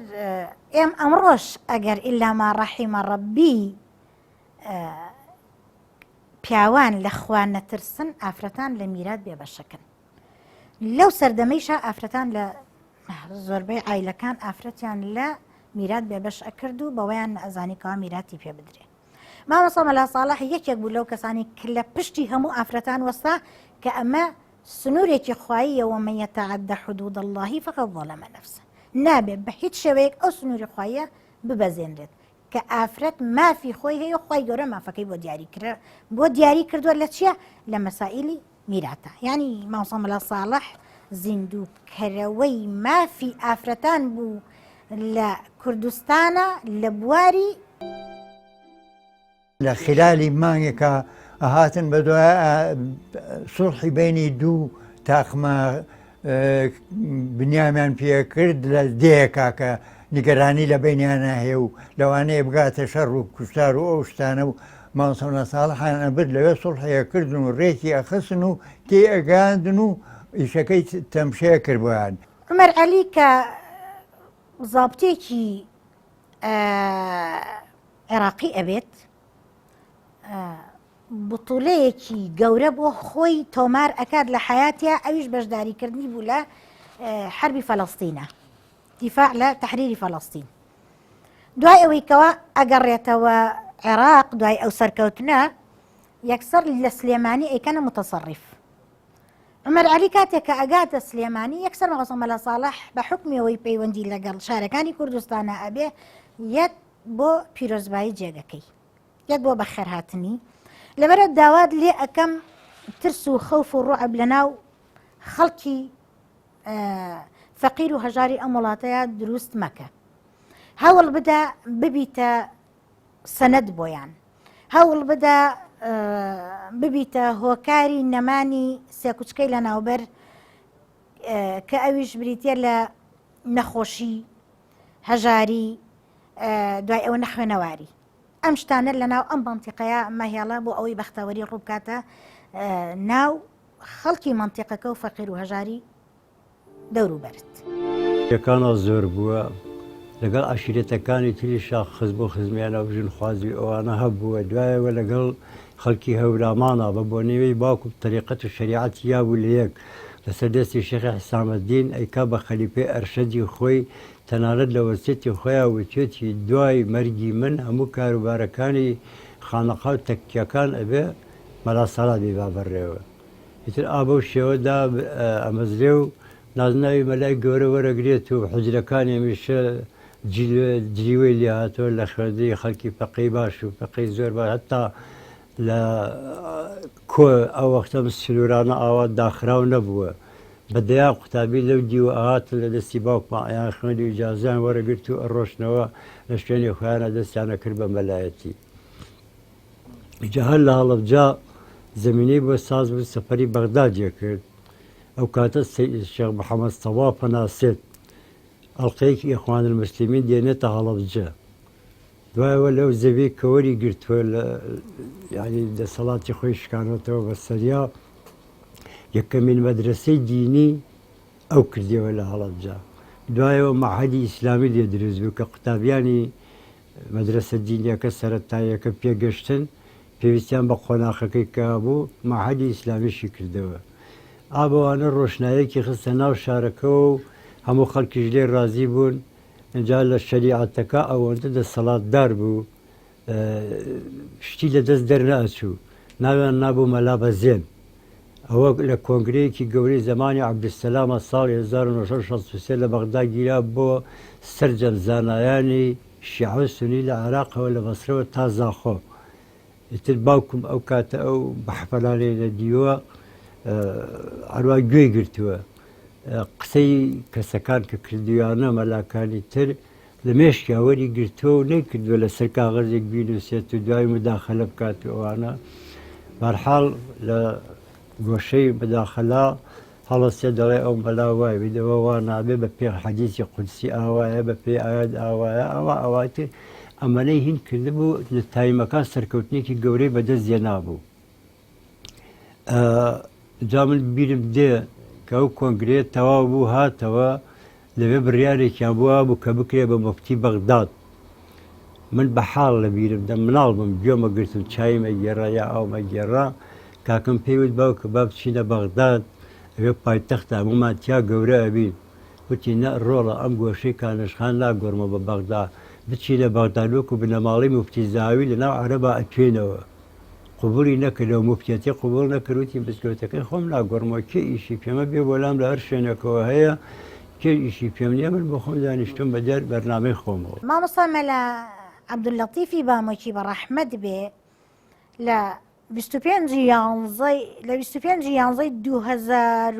ئێم ئەمڕۆش ئەگەر ئیلا ما ڕەحیمە ڕەبی پیاوان لە خوا نەترسن ئافرەتان لە میرات بێبەشەکەن لەو سەردەمەیشا ئافرەتان لە زۆربەی عیلەکان ئافرەتیان لە میرات بێبەش ئەکرد و بەوەیان ئەزانی کەوا میراتی پێ بدرێ مامۆستا مەلا ساڵح یەکێک بوو لەو کەسانی کە لە پشتی هەموو ئافرەتان وەستا کە ئەمە سنوورێکی خواییە ومن یتعد حدود اللە فقد ظلم نفسه نابێت بە هیچ شێوەیەک ئەو سنووری خواییە ببەزێنرێت کە ئافرەت مافی خۆی هەیە و خوای گەورە مافەکەی بۆ دیاری کرا بۆ دیاری کردووە لە چییە لە مەسائلی میراتە یعنی مامۆستا مەلا ساڵح زیندووکەرەوەی مافی ئافرەتان بوو لە کوردستانە لە بواری لە خلالی مانگێکا ئەهاتن بە دوای سوڵحی بینی دوو تاقمە. بنیامیان پێکرد لە دێیەکا کە نیگەرانی لە بینیانە هەیە و لەوانەیە بگاتە شەڕ و کوشتار و ئەو شتانە و مامۆستا مەلا ساڵحیان ئەبرد لەوێ سوڵحێ کردن و ڕێکی ئەخستن و تێی ئەگەیاندن و ئیشەکەی تەمشەیە کرد بۆیان. عومەر عەلی کە زابتێکی عێراقی ئەبێت بتوڵەیەکی گەورە بۆ خۆی تۆمار ئەکات لە حیاتیا ئەویش بەشداریکردنی بوو لە حربی فەلەستینە دیفاع لە تحریری فەلەستین دوای ئەوەی کەوا ئەگەڕێتەوە عێراق دوای ئەو سەرکەوتنە یەکسەر لە سلێمانی ئەیکەنە متەسەڕیف عمر علی کاتێک کە ئەگاتە سلێمانی یەکسەر مامۆستا مەلا ساڵح بە حکمیەوەی پەیوەندی لەگەڵ شارەکانی کوردستانە ئەبێ یەک بۆ پیرۆزبایی جێگەکەی یەک بۆ بەخێرهاتنی لەبەرە داوات لێ ئەەکەم ترس و خەوف و ڕعب لەناو خەڵکی فەقیر و هەژاری ئەم وڵاتەیە دروست مەکە هەوڵ بدە ببیتە سەنەد بۆیان هەوڵ بدە ببیتە هۆکاری نەمانی سێکوچکەی لە ناوبەر کە ئەویش بریتە لە نەخۆشی هەژاری دوای ئەوە نەخوێنەواری ئەم شتانە لە ناو ئەم بەنتیقەیە مەهێڵە بۆ ئەوەی بەختەوەری ڕووبکاتە ناو خەڵکی مەنتیقەکە و فەقیر و هەژاری دەوروبەرت. یەکانا زۆر بووە، لەگەڵ عەشیرەتەکانی تریشا خزم و خزمیانە و ژنخوازی ئەوانە هەبووە، دوایەوە لەگەڵ خەڵکی هەورامانا بە بۆنەوەی باوکم تەریقەت و شەریعەتی یابوو لە یەک، لەسەر دەستی شێخی حیسامەدین ئەیکا بە خەلیفەی ئەرشەدی خۆی، تەنانەت لە وەسیەتی خۆیا وتوێتی دوای مەرگی من هەموو کاروبارەکانی خانەقا و تەکیەکان ئەبێ مەلا سەڵا بیبا بەڕێوە. ئیتر ئا بەو شێوە دا ئەمەزرێ و نازناوی مەلای گەورە وەرەگرێت و حوجرەکانی هەمیشە جریوەی لێ هاتووە لە خوێندنی خەڵکی فەقێی باش و فەقێی زۆر باش هەتا لە کۆ ئەو وەختەم سنوورانە ئاوا داخراو نەبووە بە دەیان قوتابی لەو دیوە ئەهاتن لە دەستی باوکمان ئەیان خوێند و ئیجازەیان وەرەگرت و ئەڕۆشتنەوە لە شوێنی خۆیانە دەستیان ئەکرد بە مەلایەتی. جا هەر لە هەڵەبجە زەمینەی بۆ ساز بوو سەفەری بەغدادیە کرد ئەو کاتە شێخ محەممەد سەوا پەناسێت ئەڵلقەیەکی ئیخوان المسلمین دێنێتە هەڵەبجە دوایەوە لەو زەوی کەوەری گرتووە لە ینی دەسەڵاتی خۆی شکانەتەوە بە سەریا یەکەمین مەدرسەی دینی ئەو کردیەوە لە هەڵەبجە دوایەوە مەعهەدی ئیسلامی لێ دروست بوو کە قوتابیانی مەدرەسە دینیەکە سەرەتاییەکە پێگەشتن پێویستیان بە قۆناخەکەی کە هەبوو مەعهەدی ئیسلامیشی کردەوە. ئا بەوانە ڕۆشناییەکی خستە ناو شارەکەوە و هەموو خەڵکیش لێی ڕازی بوون. ئینجا لە شەریعەتەکە ئەوەندە دەسەڵاتدار بوو شتی لە دەست دەرنەئەچوو. ناویان نابوو مەلا بەزێن. ئەوە لە کۆنگرەیەکی گەورەی زەمانی عەبدولسەلامە ساڵی 1963 لە بەغدا گیرا بۆ سەرجەم زانایانی شیعە و سونی لە عێراقەوە لە بەسرەوە تا زاخۆ. ئیتر باوکم ئەو کاتە ئەو مەحفەلانەی نەدیوە هەروا گوێی گرتووە. قسەی کەسەکان کە کردویانە مەلاکانی تر لە مێشکیا وەری گرتووە و نەیکردووە لەسەر کاغەزێک بینووسێت و دوای مداخلە بکات و ئەوانە بەرحاڵ لە گۆشەی مداخلە هەڵەسێ دەڵێ ئەو مەلا وای بیدەوە وا نابێ بە پێ حەدیسی قودسی ئاوایە بە پێی ئاەت ئاوایە ئەوە ئەواتر ئەمەنەی هین کردبوو لە تایمەکان سەرکەوتنێکی گەورەی بەدەست زێنابوو جا من بیرم دێ کە ئەو کۆنگرەیە تەواو بوو هاتەوە لەوێ بڕیارێکیان بووە بوو کە بکرێ بە مفتی بەغداد من بە حاڵ لە بیرم دە مناڵ بم گوێمە گرتم چایمە گێڕا یا ئاومە گێڕا کاکەم پێی وت باوکە با بچینە بەغداد ئەوێ پایتەختە هەموومان تیا گەورە ئەبین وتی نە ڕۆڵە ئەم گۆشەی کانەشخان ناگۆڕمە بە بەغدا بچینە بەغداد وەکو بنەماڵەی مفتی زاوی لەناو عەرەبا ئەتوێینەوە قبوڵی نەکرد و موفتیەتی قبوڵ نەکرد وتی مزگەوتەکەی خۆم ناگۆڕمەوە کێ ئیشی پێمە بێ بۆلام لە هەر شوێنێکەوە هەیە کێ ئیشی پێم نییە من بۆ خۆم دانیشتوم بە دیار بەرنامەی خۆمەوە. مامۆستا مەلا عەبدوللەتیفی بامۆکی بە ڕەحمەت بێ لە 25 یانزەی لە 25 یانزەی 2000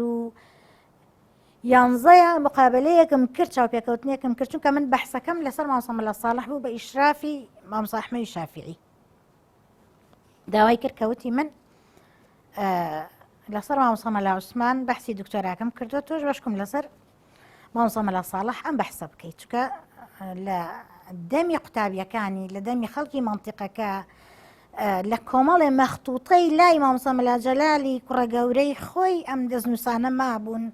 یانزەیە مقابلەیەکم کرد چاوپێکەوتنێکم کرد چونکە من بەحسەکەم لەسەر مامۆستا مەلا ساڵح بوو بە ئیشرافی مامۆستا ئەحمەدی شافیعی داوای کرد کە وتی من. لەسەر مامۆستا مەلا عوسمان بەحسی دکتۆراکەم کردووە تۆش بەشکم لەسەر مامۆستا مەلا ساڵح ئەم بەحسە بکەیت چکە لە دەمی قوتابیەکانی لە دەمی خەڵکی مەنتیقەکە لە کۆمەڵێ مەختوتەی لای مامۆستا مەلا جەلالی کوڕە گەورەی خۆی ئەم دەستنووسانە مابوون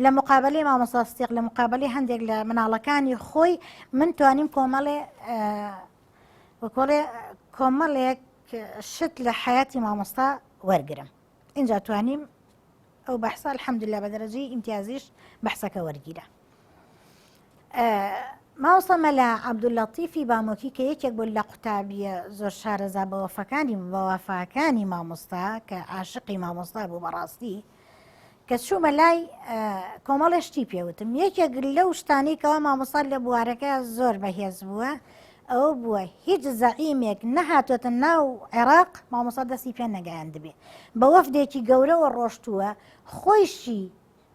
لە مقابلەی مامۆستا ستێق لە مقابلەی هەندێک لە مناڵەکانی خۆی من توانیم کۆمەڵێ وەکۆڵێ کۆمەڵێک شت لە حیاتی مامۆستا وەرگرم اینجا توانیم ئەو بەحسە الحمدلله بە دەرەجەی ئیمتیازیش بەحسەکە وەرگیرا مامۆستا مەلا عەبدولەتیفی بامۆکی کە یەکێک بوو لە قوتابیە زۆر شارەزا بەوەفەکانی بەوافاکانی مامۆستا کە عاشقی مامۆستا بوو بەڕاستی کە چوومە لای کۆمەڵێ شتی پێوتم یەکێک لەو شتانی کەوا مامۆستا لە بوارەکە زۆر بەهێز بووە ئەوە بووە هیچ زەعیمێک نەهاتوێتە ناو عێراق مامۆستا دەستی پێ نەگەیاندبێ بە وەفدێکی گەورەوە ڕۆشتووە خۆیشی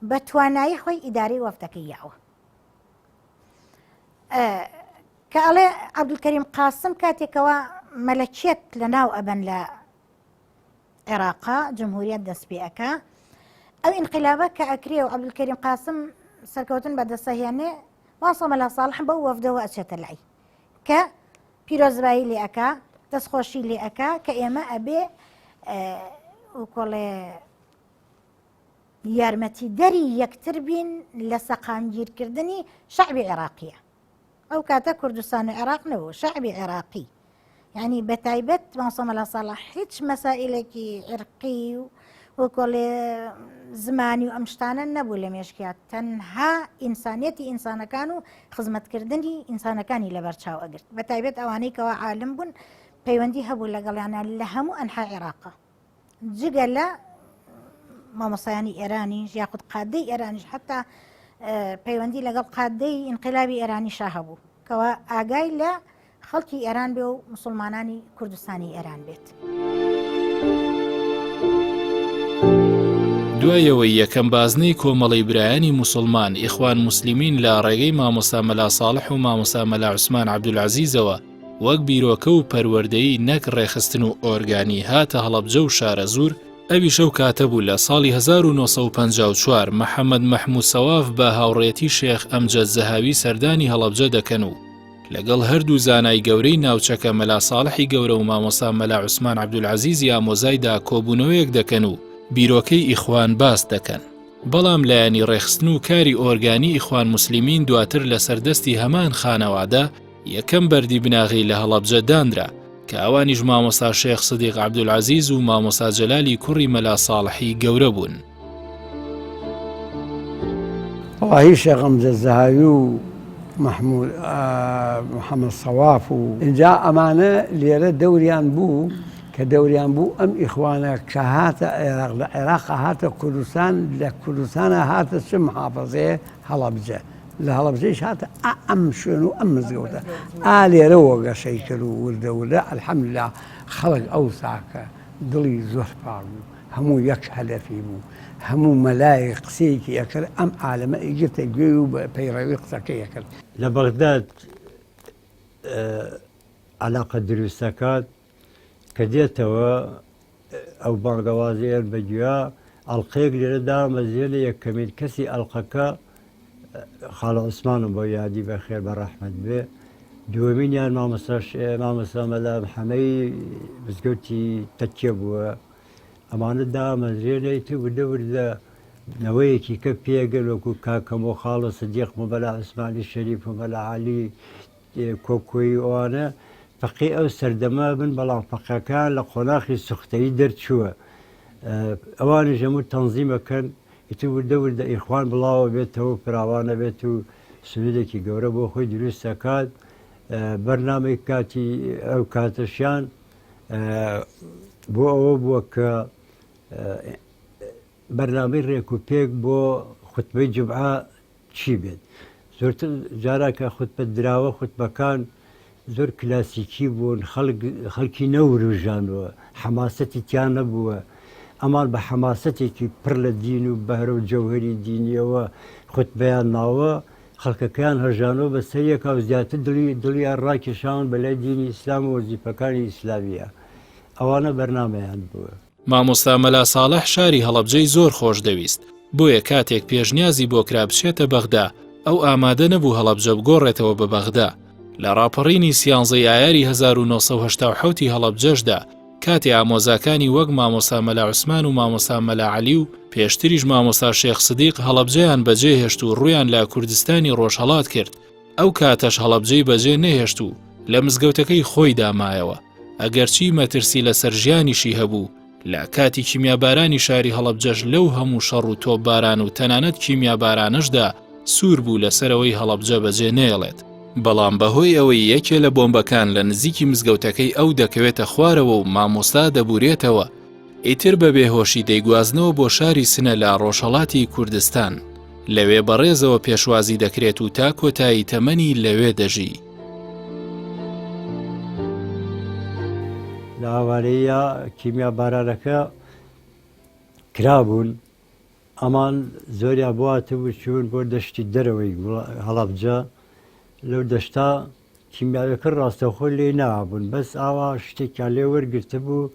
بە توانایی خۆی ئیدارەی وەفدەکەی یاوە کە ئەڵێ عەبدولکەریم قاسم کاتێکەوە مەلەکیەت لە ناو ئەبەن لە عێراقا جمهوریت دەست پێ ئەکا ئەو ئینقلابە کە ئەکرێ و عەبدولکەریم قاسم سەرکەوتن بە دەسەهێنێ ماسە مەلا ساڵح بەو وەفدەوە ئەچێتە لای کە پیرۆزبایی لێ ئەکا دەستخۆشی لێ ئەکا کە ئێمە ئەبێ وکۆڵێ یارمەتیدەری یەکتر بین لە سەقامگیرکردنی شەعبی عێراقیە. ئەو کاتە کوردستان و عێراق نەبوو، شەعبی عێراقی. یعنی بە تایبەت مامۆستا مەلا ساڵح هیچ مەسائلێکی عیرقی و وەکۆڵێ زمانی و ئەم شتانە نەبوو لە مێشکیا تەنها ئینسانیەتی ئینسانەکان و خزمەتکردنی ئینسانەکانی لەبەر چاو ئەگرت بە تایبەت ئەوانەی کەوا عالم بوون پەیوەندی هەبوو لەگەڵیانە لە هەموو ئەنحای عێراقا. جگە لە مامۆستایانی ئێرانیش یاخود قادەی ئێرانیش حتا پەیوەندی لەگەڵ قادەی ئینقلابی ئێرانی شا هەبوو کەوا ئاگای لە خەڵکی ئێران بێ و مسلمانانی کوردستانی ئێران بێت. دوای ئەوەی یەکەم بازنەی کۆمەڵەی برایانی موسڵمان، ئیخوان موسلیمین، لە ڕێگەی مامۆستا مەلا ساڵح و مامۆستا مەلا عوسمان عەبدولعەزیزەوە وەک بیرۆکە و پەروەردەیی نەک ڕێکخستن و ئۆرگانی هاتە هەڵەبجە و شارەزوور، ئەویش ئەو کاتە بوو لە ساڵی 1954 محەمەد مەحموود سەواف بە هاوڕێیەتی شێخ ئەمجەد زەهاوی سەردانی هەڵەبجە دەکەن و لەگەڵ هەردوو زانای گەورەی ناوچەکە مەلا ساڵحی گەورە و مامۆستا مەلا عوسمان عەبدولعەزیزی ئامۆزایدا کۆبوونەوەیەک دەکەن و بیرۆکەی ئیخوان باس دەکەن. بەڵام لایەنی ڕێکخستن و کاری ئۆرگانی ئیخوان موسلیمین دواتر لەسەر دەستی هەمان خانەوادە یەکەم بەردی بناغەی لە هەڵەبجە دانرا کە ئەوانیش مامۆستا شێخ سدیق عەبدولعەزیز و مامۆستا جەلالی کوڕی مەلا ساڵحی گەورە بوون. وەڵاهی شێخ ئەمجەد زەهاوی و مەحمود محەمەد سەواف و ئینجا ئەمانە لێرە دەوریان بوو کە دەوریان بوو ئەم ئیخوانە کە هاتە عێراق لە عێراق هاتە کوردستان لە کوردستانە هاتە چ محافەزەیە هەڵەبجە لە هەڵەبجەیش هاتە ئا ئەم شوێن و ئەم مزگەوتە ئا لێرەوە گەشەی کرد و وردە وردە الحمدللە خەڵک ئەو ساکە دڵی زۆر پاک بوو هەموو یەک هەدەفی بوو هەموو مەلایەک قسەیەکی ئەکرد ئەم عالەمە ئەیگرتە گوێی و پەیڕەوی قسەکەی ئەکرد. لە بەغداد عەلاقە دروست ئەکات کە دێتەوە ئەو بانگەوازەیان بە گوێ ئەڵلقەیەک لێرە دامەزرێنە یەکەمین کەسی ئەڵلقەکە خاڵە عوسمانم بۆ یادی بە خێر بە ڕەحمەت بێ دووەمینیان مامۆستاش مامۆستا مەلا محەمەی مزگەوتی تەکیە بووە ئەمانە دامەزرێنە ئیتر وردە وردە نەوەیەکی کە پێگەل وەکو کاکەمۆ خاڵە سدیق مەلا عوسمانی شەریف و مەلا عەلی کۆکۆیی ئەوانە فەقێی ئەو سەردەمە بن بەڵام فەقەکان لە قۆناخی سوختەیی دەرچووە ئەوانیش هەموو تەنزیمەکەن ئیتر وردە وردە ئیخوان بڵاوە بێتەوە فراوانە بێت و سنوورێکی گەورە بۆ خۆی دروست دەکات بەرنامەی کاتی ئەو کاتەشیان بۆ ئەوە بووە کە بەرنامەی ڕێک و پێک بۆ خوتبەی جومعە چی بێت زۆرتر جارا کە خوتبە دراوە خوتبەکان زۆر کلاسیکی بوون خەڵک خەڵکی نەوروژانوە حەماسەتی تیا نەبووە ئەمان بە حەماسەتێکی پڕ لە دین و بەهرە و جەوهری دینیەوە خوتبەیان ناوە خەڵکەکەیان هەژانەوە بە سەریەکا و زیاتر دڵی دڵیان ڕاکێشاون بەلای دینی ئیسلام و وەزیفەکانی ئیسلامیە ئەوانە بەرنامەیان بووە. مامۆستا مەلا ساڵح شاری هەڵەبجەی زۆر خۆش دەویست، بۆیە کاتێک پێشنیازی بۆ کرا بچێتە بەغدا، ئەو ئامادە نەبوو هەڵەبجە بگۆڕێتەوە بە بەغدا. لە ڕاپەڕینی سیانزەی ئایاری 1987 ی هەڵەبجەشدا، کاتێ ئامۆزاکانی وەک مامۆستا مەلا عوسمان و مامۆستا مەلا عەلی و پێشتریش مامۆستا شێخ سدیق هەڵەبجەیان بەجێهێشت و ڕوویان لە کوردستانی ڕۆژهەڵات کرد، ئەو کاتەش هەڵەبجەی بەجێ نەهێشت و لە مزگەوتەکەی خۆیدا مایەوە، ئەگەرچی مەترسی لەسەر ژیانیشی هەبوو، لە کاتی کیمیابارانی شاری هەڵەبجەش لەو هەموو شەڕ و تۆپباران و تەنانەت کیمیابارانەشدا سوور بوو لەسەر ئەوەی هەڵەبجە بەجێ نەیەڵێت، بەڵام بەهۆی ئەوەی یەکێ لە بۆمبەکان لە نزیکی مزگەوتەکەی ئەو دەکەوێتە خوارەوە و مامۆستا دەبورێتەوە، ئیتر بە بێهۆشی دەیگوازنەوە بۆ شاری سنە لە ڕۆژهەڵاتی کوردستان، لەوێ بەڕێزەوە پێشوازی دەکرێت و تا کۆتایی تەمەنی لەوێ دەژی. لە ئاوارەییا کیمیابارانەکە کرابوون، ئەمان زۆریان بۆ هاتبوو چوون بۆ دەشتی دەرەوەی هەڵەبجە، لەو دەشتە کیمیاویەکە ڕاستەوخۆ لێی نابوون بەس ئاوا شتێکیان لێ وەرگرتبوو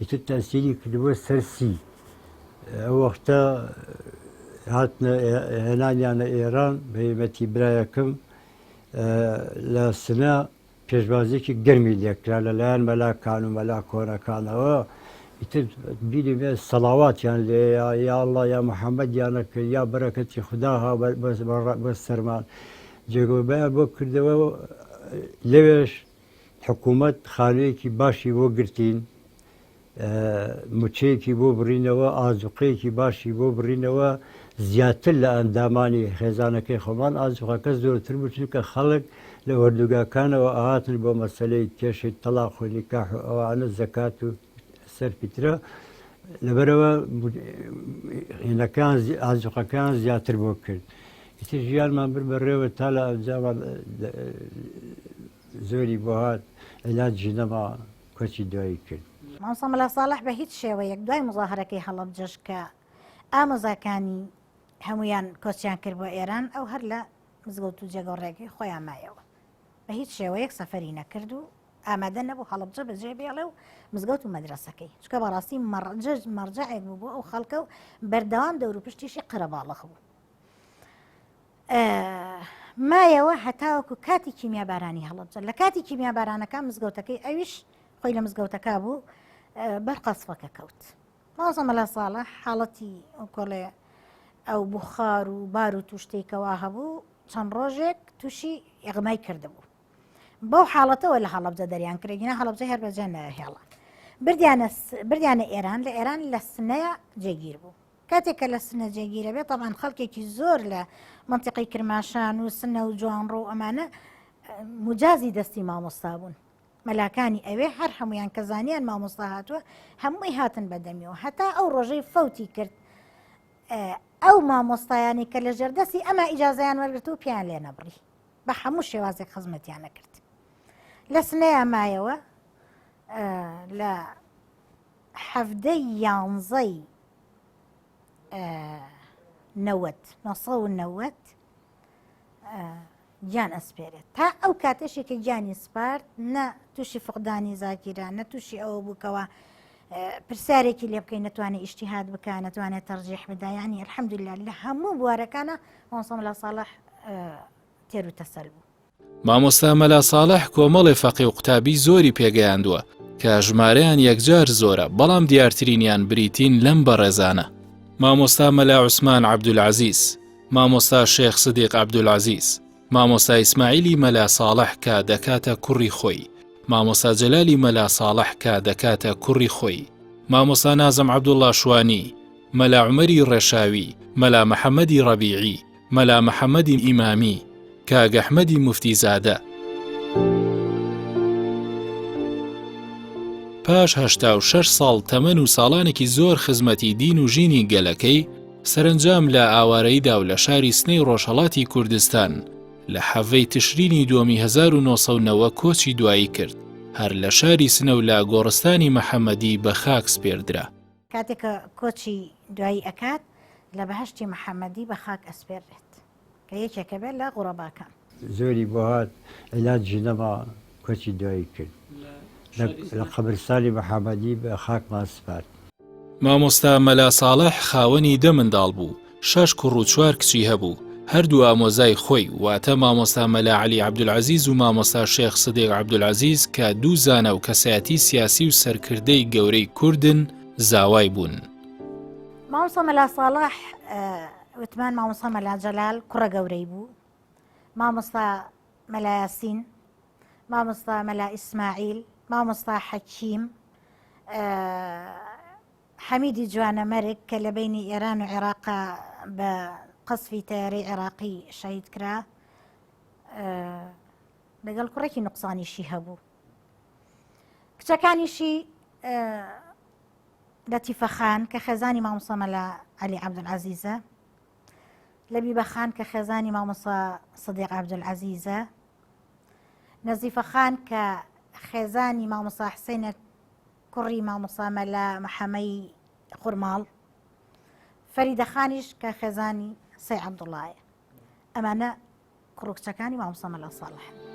ئیتر تەسیری کردبووە سەر سی ئەو وەختە هاتنە هێنانیانە ئێران بە هیمەتی برایەکم لە سنە پێشوازیەکی گەرمی لێکرا لەلایەن مەلاکان و مەلا کۆنەکانەوە ئیتر بیری بێ سەڵاواتیان لێ یا اللە یا محەممەدیانە کرد یا بەرەکەتی خودا ها بە سەرمان جێگۆبیان بۆ کردەوە لەوێش حکوومەت خانوویەکی باشی بۆ گرتین موچەیەکی بۆ بڕینەوە، ئازوقەیەکی باشی بۆ بڕینەوە، زیاتر لە ئەندامانی خێزانەکەی خۆمان ئازوقەکە زۆرتر بوو، چونکە خەڵک لە ئۆردوگاکانەوە ئەهاتن بۆ مەسەلەی کێشەی تەڵاق و نیکاح و ئەوانە زەکات و سەرفیترە، لەبەرئەوە هینەکان ئازوقەکەیان زیاتر بۆ کرد. ئیتر ژیانمان برد بەڕێوە تا لە ئەنجاما زۆری بۆ هات عیلاجی نەما. کۆچی دوایی کرد. مامۆستا مەلا ساڵح بە هیچ شێوەیەک دوای مزاهەرەکەی هەڵەبجەش کە ئامۆزاکانی هەمویان کۆچیان کرد بۆ ئێران ئەو هەر لە مزگەوت و جێگە و ڕێگەی خۆیان مایەوە بە هیچ شێوەیەک سەفەری نەکرد و ئامادە نەبوو هەڵەبجە بەجێ بێڵێ و مزگەوت و مەدرسەکەی چکە بەڕاستی مەڕجەج مەرجەعێک بوو بۆ ئەو خەڵکە و بەردەوام دەور و پشتیشی قەرەباڵغ بوو. مایەوە هەتاوەکو کاتی کیمیابارانی هەڵەبجە لە کاتی کیمیابارانەکە مزگەوتەکەی ئەویش خۆی لە مزگەوتەکە بوو بەر قەسفەکە کەوت مازە مەلا ساڵە حاڵەتی کۆڵێ ئەو بخار و بار و توشتێکەوە هەبوو چەند ڕۆژێک تووشی ئەغمای کردبوو بەو حاڵەتەوە لە هەڵەبجە دەریان کرێگینا هەڵەبجە هەر بەجێ نەهێڵا بردیانە بردیانە ئێران لە ئێران لە سنەیە جێگیر بوو کاتێک کە لە سنە جێگیرە بێت تەبعەن خەڵکێکی زۆر لە مەنتیقەی کرماشان و سنە و جوانڕۆ و ئەمانە مجازی دەستی مامۆستا بوون مەلاکانی ئەوێ هەر هەمویان کە زانیان مامۆستا هاتووە هەمووی هاتن بەدەمیەوە هەتا ئەو ڕۆژەی فەوتی کرد ئەو مامۆستایانی کە لە ژێردەستی ئەمە ئیجازیان وەرگرت و پیان لێ نەبڕی بە هەموو شێوازێک خزمەتیان نەکرد لە سنەیە مایەوە لە حەڤدەی یانزەی نەوەت 990 گیان ئەسپێرێت تا ئەو کاتێشی کە گیانی سپارد نە تووشی فقدانی زاکیرە نە تووشی ئەوە بووکەوە پرسیارێکی لێ بکەین نتوانێت ئیشتیهاد بکە نتوانێت تەرجیح بدا ینی الحەمدلله لە هەموو بوارەکانە مامۆستا مەلا ساڵح تێر و تەسەل بوو مامۆستا مەلا ساڵح کۆمەڵێ فەقێ و قوتابی زۆری پێگەیاندووە کە ژمارەیان یەکجار زۆرە بەڵام دیارترینیان بریتین لەم بەڕێزانە مامۆستا مەلا عوسمان عەبدولعەزیز مامۆستا شێخ سدیق عەبدولعەزیز مامۆستا ئیسماعیلی مەلا ساڵح کە دەکاتە کوڕی خۆی مامۆستا جەلالی مەلا ساڵح کە دەکاتە کوڕی خۆی مامۆستا نازم عەبدوڵڵا شوانی مەلا عومەری ڕێشاوی مەلا محەمەدی ڕەبیعی مەلا محەمەدی ئیمامی، کاک ئەحمەدی موفتی زادە. پاش 86 ساڵ تەمەن و ساڵانێکی زۆر خزمەتی دین و ژینی گەلەکەی، سەرەنجام لە ئاوارەییدا و لە شاری سنەی ڕۆژهەڵاتی کوردستان لە حەڤەی تشرینی دووەمی 1990 کۆچی دوایی کرد، هەر لە شاری سنە و لە گۆڕستانی محەمەدی بە خاک سپێردرا. کاتێک کە کۆچی دوایی ئەکات لە بەهەشتی محەمەدی بە خاک ئەسپێررێت کە یەکێکە بێت لە غوڕەباکان. زۆری بۆ هات عیلاجی نەما کۆچی دوایی کرد لە قەبرستانی محەمەدی بە خاکمان سپارد. مامۆستا مەلا ساڵح خاوەنی دە منداڵ بوو، شەش کوڕ و چوار کچی هەبوو، هەردوو ئامۆزای خۆی، واتە مامۆستا مەلا عەلی عەبدولعەزیز و مامۆستا شێخ سدیق عەبدولعەزیز کە دوو زانا و کەسایەتی سیاسی و سەرکردەی گەورەی کوردن، زاوای بوون. مامۆستا مەلا ساڵح وتمان مامۆستا مەلا جەلال کوڕە گەورەی بوو، مامۆستا مەلا یاسین، مامۆستا مەلا ئیسماعیل، مامۆستا حەکیم، حەمیدی جوانەمەرگ کە لە بەینی ئێران و عێراقا بە قەسفی تەیارەی عێراقی شەهید کرا، لەگەڵ کوڕێکی نوقسانیشی هەبوو. کچەکانیشی لەتیفە خان کە خێزانی مامۆستا مەلا عەلی عەبدولعەزیزە، لەبیبە خان کە خێزانی مامۆستا سدیق عەبدولعەزیزە، نەزیفە خان کە خێزانی مامۆستا حسێنە کوڕی مامۆستا مەلا محەمەی خورماڵ، فەریدە خانیش کە خێزانی سەی عەبدوڵایە. ئەمانە کوڕ و کچەکانی مامۆستا مەلا ساڵحن.